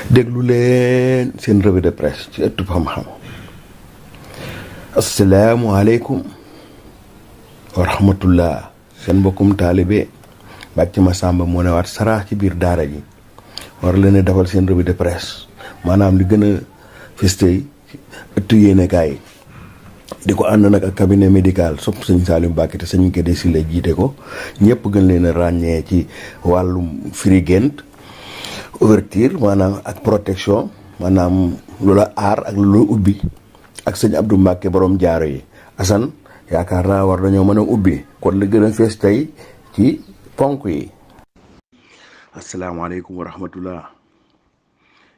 déglu leen seen revue de presse ci ëttub xam-xam. asalaamualeykum wa rahmatullah. seen mbokkum taalibe bàcc ma sàmba moo ne waat saraax ci biir daara ji war leen a defal seen revue de presse maanaam li gën a fistey ëttu yéenekaay yi di ko ànd nag ak cabinet médical sopp sëñ Saliou Mbacké te sëñ Gédé Sylla jiite ko ñëpp gën leen a ràññee ci wàllum firi gént ouverture maanaam ak protection maanaam loola aar ak loola ubbi ak sëñ Abdou Mbacké borom jaaro yi Assane yaakaar naa war nañoo mën a ubbi kon li gën a fees tey ci ponk yi. asalaamaaleykum wa rahmatullah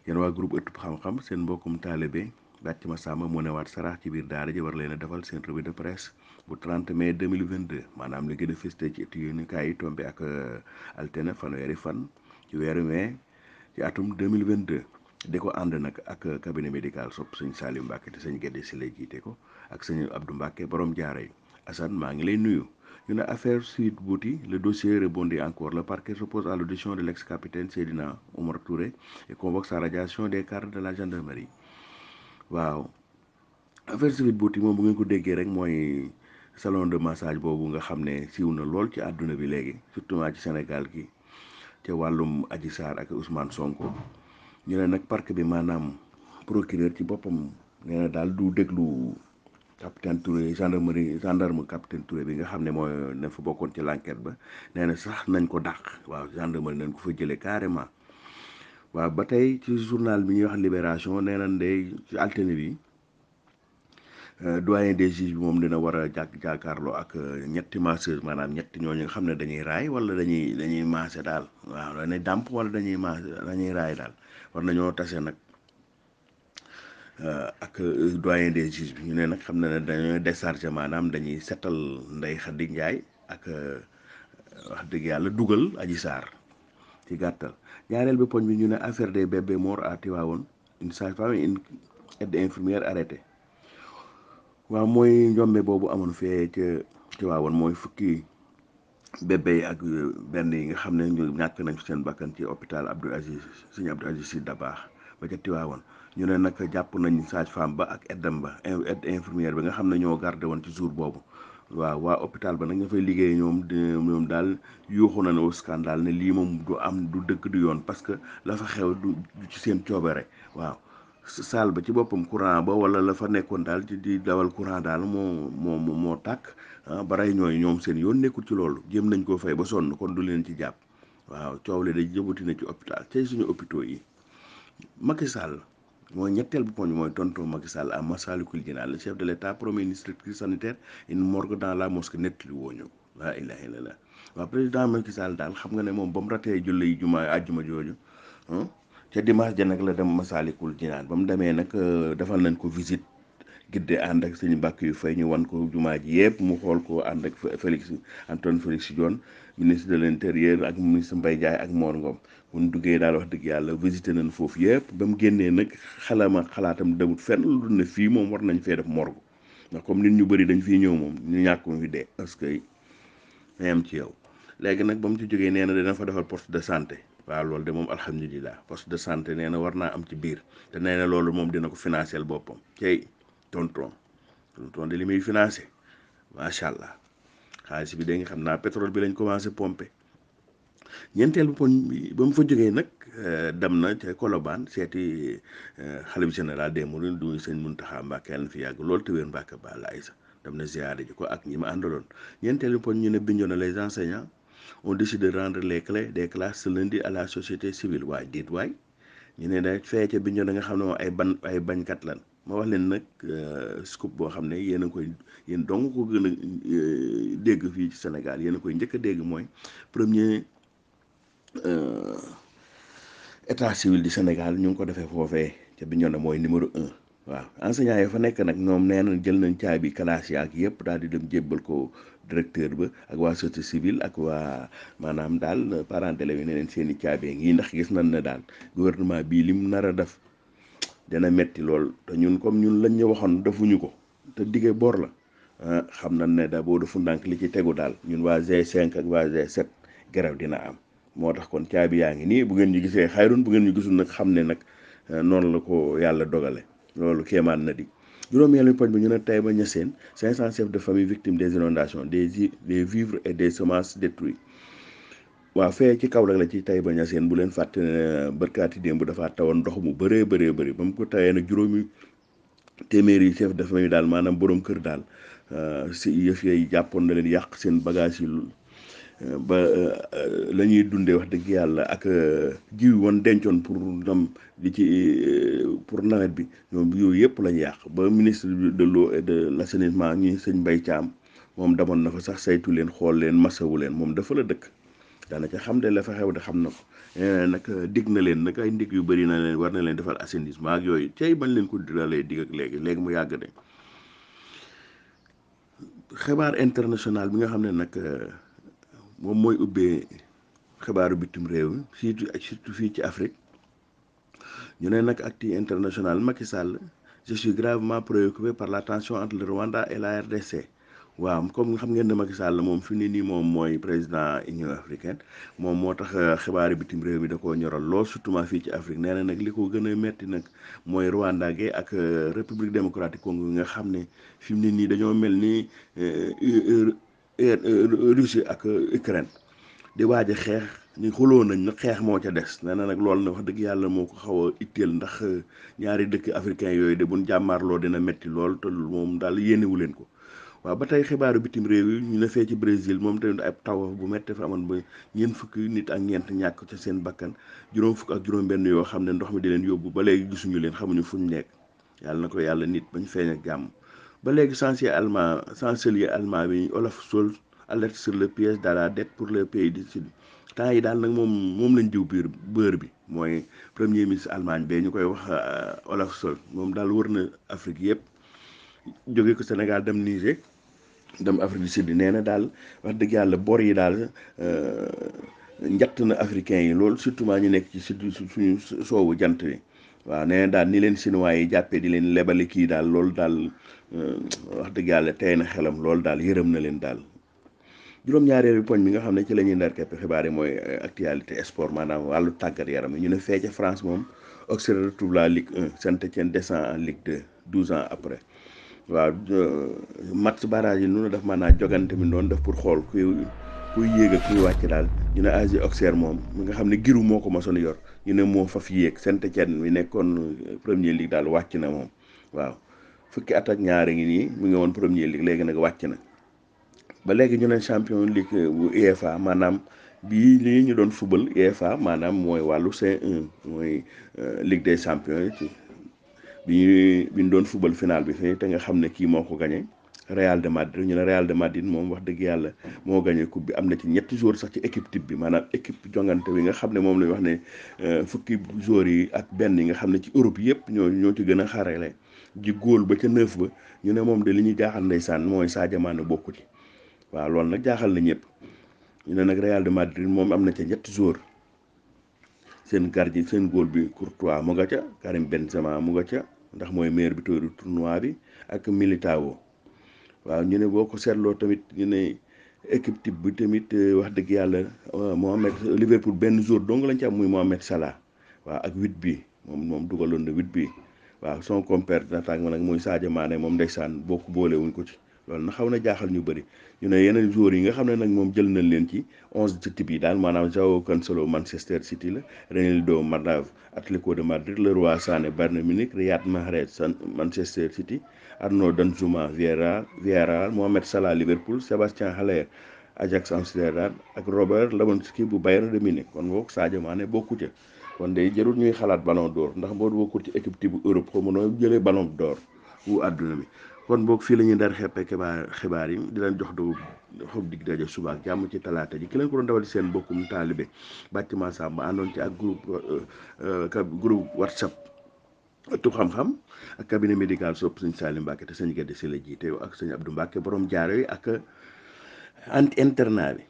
yéen waa groupe ëttub xam-xam seen mbokkum taalibe bàcc ma sàmba mu ne waat saraax ci biir daara ji war leen a defal seen revue de presse bu 30 mai 2022 maanaam li gën a fees tey ci ëttu yéenekaay yi tombé ak altine fanweeri fan ci weeru mai ci atum 2022 di ko ànd nag ak cabinet médical sopp sëñ Saliou Mbacké te sëñ Gédé Sylla jiite ko ak sëñ Abdou Mbacké borom jaaro yi Assane maa ngi lay nuyu. Une affaire Sweet Beauty, le dossier rebondit encore. Le parquet s'oppose à l'audition de l'ex-capitaine Seydina Oumar Touré et convoque sa radiation des cadres de la gendarmerie. waaw affaire Sweet Beauty moom bu ngeen ko déggee rek mooy salon de massage boobu nga xam ne siiw na lool ci àdduna bi léegi surtout ci Sénégal gi ca wàllum Adji Sarr ak Ousmane Sonko ñu ne nag parquet bi maanaam procureur ci boppam nee na daal du déglu capitaine Touré gendarme capitaine Touré bi nga xam ne mooy ne fa bokkoon ci l'enquête ba nee na sax nañ ko dàq waaw gendarmerie nañ ko fa jëlee carrément waaw ba tey ci journal bi ñuy wax Libération nee nañ de ci altine bi doyen des juges bi moom dina war a jàkkaarloo ak ñetti masseurs maanaam ñetti ñooñu nga xam ne dañuy raay wala dañuy maase daal waaw dañuy dàmp wala dañuy raay daal war nañoo tase nag ak doyen des juges bi ñu ne nag xam na ne dañoo décharger maanaam dañuy setal Ndeye Khady Ndiaye ak wax dëgg yàlla dugal Adji Sarr ci gàttal. ñaareel bi poñ bi ñu ne affaire des bébés morts à Tivaouane une sage-femme et une aide infirmière arrêtée waaw mooy njombe boobu amoon fee ca Tivaouane mooy fukki bébé yi ak benn yi nga xam ne ñu ñàkk nañ seen bakkan ci hôpital Abdou Aziz Serigne Abdou Aziz Sy Dabakh ba ca Tivaouane ñu ne nag jàpp nañ sage-femme ba ak aide infirmière bi nga xam ne ñoo gardé woon ci jour boobu waaw waa hôpital ba nag nga fay liggéey ñoom daal yuuxu na ne au scandale ne lii moom du am du dëgg du yoon parce que la fa xew du ci seen coobare waaw salle ba ci boppam courant ba wala la fa nekkoon daal di dawal courant daal moo tàkk ba rey ñoom seen yoon nekkul ci loolu jéem nañ koo fay ba sonn kon du leen ci jàpp waaw coow le day jëmati na ci hôpital tey suñu hôpitaux yi Macky Sall mooy ñetteel bu poñ mooy tonton Macky Sall à Massalikul Jinaan le chef de l'État promet une structure sanitaire une morgue dans la mosquée nettali woo ñu laa ilaha illallah waaw président Macky Sall daal xam nga ne moom ba mu ratee julli juma àjjuma jooju ca dimanche ja nag la dem Massalikul Jinaan ba mu demee nag defal nañ ko visite gidde ànd ak sëñ Mbàkke yu fay ñu wan ko jumaa ji yëpp mu xool ko ànd ak Antoine Félix Diome ministre de l'intérieur ak ministre Mbaye Ndiaye ak Mor Ngom mun duggee daal wax dëgg yàlla visité nañ foofu yëpp ba mu génnee nag xalaatam demut fenn lu dul ne fii moom war nañ fee def morgue ndax comme nit ñu bëri dañ fii ñëw moom ñu ñàkk mu fi dee parce que am ci yow léegi nag ba mu ci jógee nee na dina fa defal poste de santé waaw loolu de moom alhamdulilah poste de santé nee na war naa am ci biir te nee na loolu moom dina ko financer boppam cey tonton de li muy financé macha allah xaalis bi da nga xam naa pétrole bi lañ commencé pomper ñeenteel bu poñ bi ba mu fa jógee nag dem na ca Colobane seeti xalif général des mourides du sëñ Mountakha Mbacké yàlla na fi yàgg loolu te wér Mbacké Balla Aïssa dem na ziyaare ji ko ak ñi ma àndaloon ñeenteel bu poñ ñu ne Bignona les enseignants ont décidé de rendre les clés des classes ce lundi à la société civile waaye déet waay ñu ne da fee ca Bignona nga xam ne moom ay bañkat lan ma wax leen nag scoop boo xam ne yéen dong ko gën a dégg fii ci Sénégal yéen a koy njëkk a dégg mooy premier état civil du Sénégal ñu ngi ko defee foofee ca Bignona mooy numéro 1 waaw enseignants yi fa nekk nag ñoom nee na jël nañ caabi classe yi ak yëpp daal di dem jébbal ko directeur ba ak waa société civile ak waa maanaam daal parents d'élèves yi ne leen seen i caabi ngi ndax gis nañ ne daal gouvernement bii lim nar a def dana metti lool te ñun comme ñun lañ ñu waxoon defuñu ko te dige bor la xam nañ ne da boo defu ndànk li ci tegu daal ñun waa G5 ak waa G7 grève dina am moo tax kon caabi yaa ngi nii bu ngeen ñu gisee xayrun bu ngeen ñu gisul nag xam ne nag noonu la ko yàlla dogale loolu kéemaan na di. juróomeelu poñ bi ñu ne Taïba Niassène 500 chefs de famille victimes des inondations des vivres et des semences détruits. waaw fee ci kaw rek la ci Taïba Niassène bu leen fàtte ne barkaati démb dafa tawoon ndox mu bëree bëri ba mu ko tawee nag juróomi téeméeri chef de famille daal maanaam borom kër daal si yëf yi jàppoon na leen yàq seen bagage yi ba la ñuy dundee wax dëgg yàlla ak jiw woon dencoon pour ñoom di ci pour nawet bi ñoom yooyu yëpp lañ yàq ba ministre de l'eau et de l'assainissement ñi sëñ Mbaye Thiam moom demoon na fa sax saytu leen xool leen masawu leen moom dafa la dëkk daana ca xam de la fa xew de xam na ko nag dig na leen nag ay ndig yu bëri na leen war na leen defal assainissement ak yooyu tey bañ leen ko dalee dig ak léegi mu yàgg de. xibaar international bi nga xam ne nag moom mooy ubbee xibaaru bitim réew surtout fii ci Afrique ñu ne nag actu international Macky Sall je suis gravement préoccupé par la tension entre le Rwanda et la RDC. waaw comme xam ngeen ne Macky Sall moom fi ne nii moom mooy président Union africaine moom moo tax xibaari bitim réew mi da koo ñoral lool surtout fii ci Afrique nee na nag li ko gën a metti nag mooy Rwanda ge ak République démocratique Congo nga xam ne fi mu ne nii dañoo mel ni Russie ak Ukraine di waaj a xeex ñu xuloo nañ nag xeex moo ca des nee na nag loolu na wax dëgg yàlla moo ko xaw a itteel ndax ñaari dëkk africain yooyu de buñ jàmmaarloo dina metti lool te moom daal yéenewu leen ko. waaw ba tey xibaaru bitim réew yi ñu ne fee ci Brésil moom tamit ay taw bu métti fa amoon ba ñeent fukki nit ak ñeent ñàkk ca seen bakkan juróom fukk ak juróom-benn yoo xam ne ndox mi di leen yóbbu ba léegi gisuñu leen xamuñu fu ñu nekk yàlla na ko yàlla nit bañ feeñ ak jàmm. ba léegi chancelier allemand bi Olaf Scholz alerte sur le piège de la dette pour les pays du sud temps yi daal nag moom lañ diw biir beurre bi mooy premier ministre Allemagne bee ñu koy wax Olaf Scholz moom daal wër na Afrique yëpp jóge ko Sénégal dem Niger. dem Afrique du Sud nee na daal wax dëgg yàlla bor yi daal njatt na africain yi loolu surtout ñu nekk ci sud suñu soowu jant bi waaw nee na daal ni leen chinois yi jàppee di leen lebali kii daal loolu daal wax dëgg yàlla tey na xelam loolu daal yërëm na leen daal. juróom-ñaareelu poñ bi nga xam ne ci la ñuy ndar képp xibaar yi mooy actualité sport maanaam wàllu tàggat yaram yi ñu ne fee ca France moom Auxerre retrouve la Ligue 1 Saint-Étienne descend en Ligue 2 12 ans après. waaw match barrage yi nu def maanaam jogante mi doon def pour xool kuy yéeg ak kuy wàcc daal ñu ne AS Auxerre moom mi nga xam ne giru moo ko mosoon yor ñu ne moo faf yéeg Saint-Étienne mi nekkoon Premier League daal wàcc na moom waaw fukki at ak ñaari ngi nii mi nga woon Premier League léegi nag wàcc na. ba léegi ñu ne Champions League bu UEFA maanaam bii lii ñu doon fubal UEFA maanaam mooy wàllu C1 mooy Ligue des Champions bi ñu doon football final bi fii te nga xam ne kii moo ko gagné Real de Madrid ñu ne Real de Madrid moom wax dëgg yàlla moo gagné coupe bi am na ci ñetti joueurs sax ci équipe type bi maanaam équipe jongante bi nga xam ne moom la ñu wax ne fukki joueurs yi ak benn yi nga xam ne ci Europe yëpp ñoo ci gën a xarale ji góol ba ca neuf ba ñu ne moom de li ñuy jaaxal ndeysaan mooy Sadio Mané bokku ci waaw loolu nag jaaxal na ñëpp ñu ne nag Real de Madrid moom am na ca ñetti joueurs seen gardien seen góol bi Courtois mu nga ca Karim Benzema mu nga ca ndax mooy meilleur buteur du tournoi bi ak Militao waaw ñu ne boo ko seetloo tamit ñu ne équipe type bi tamit wax dëgg yàlla Mohamed Liverpool benn jour dong lañ ci am muy Mohamed Salah waaw ak 8 bi moom dugaloon na 8 bi waaw son compère d'attaque nag muy Sadio Mané moom ndeysaan boo ko boolewuñ ko ci loolu na xaw na jaaxal ñu bëri ñu ne yeneen joueurs yi nga xam ne nag moom jël nañ leen ci 11 ci type yi daal maanaam Joao Cancelo Manchester City la Ronaldo Atlético de Madrid Leroy Sané Bayern Munich Riyad Mahrez Manchester City Arnaud Danjuma Villarreal Mohamed Salah Liverpool Sébastien Haller Ajax Amsterdam ak Robert Lewandowski bu Bayern de Munich kon boog Sadio Mané bokku ca kon day jarul ñuy xalaat ballon d'or ndax boo bokkul ci équipe type bu Europe xaw ma noo jëlee ballon d'or wu àdduna bi kon boog fii la ñuy dar xeppe xibaar yi di leen jox du xob dig daje suba ak jàmm ci talaata ji ki leen ko doon dawal seen bokkum taalibe Bathima Samba àndoon ci ak groupe WhatsApp ëttu xam-xam ak cabinet médical sopp sëñ Salim Mbacke te sëñ Guède si la jiite ak sëñ Abdou Mbacke borom jaaro yi ak internat bi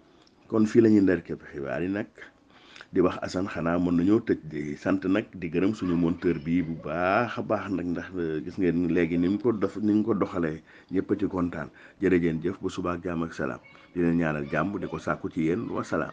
kon fii la ñuy dar xeppe xibaar yi nag di wax Assane xanaa mën nañoo tëj di sant nag di gërëm suñu monteur bii bu baax a baax nag ndax gis ngeen léegi ni mu ko doxalee ñëpp a ci kontaan jërëjeen jëf ba suba ak jàmm ak salaam di leen ñaanal jàmm di ko sàkku ci yéen wa salaam.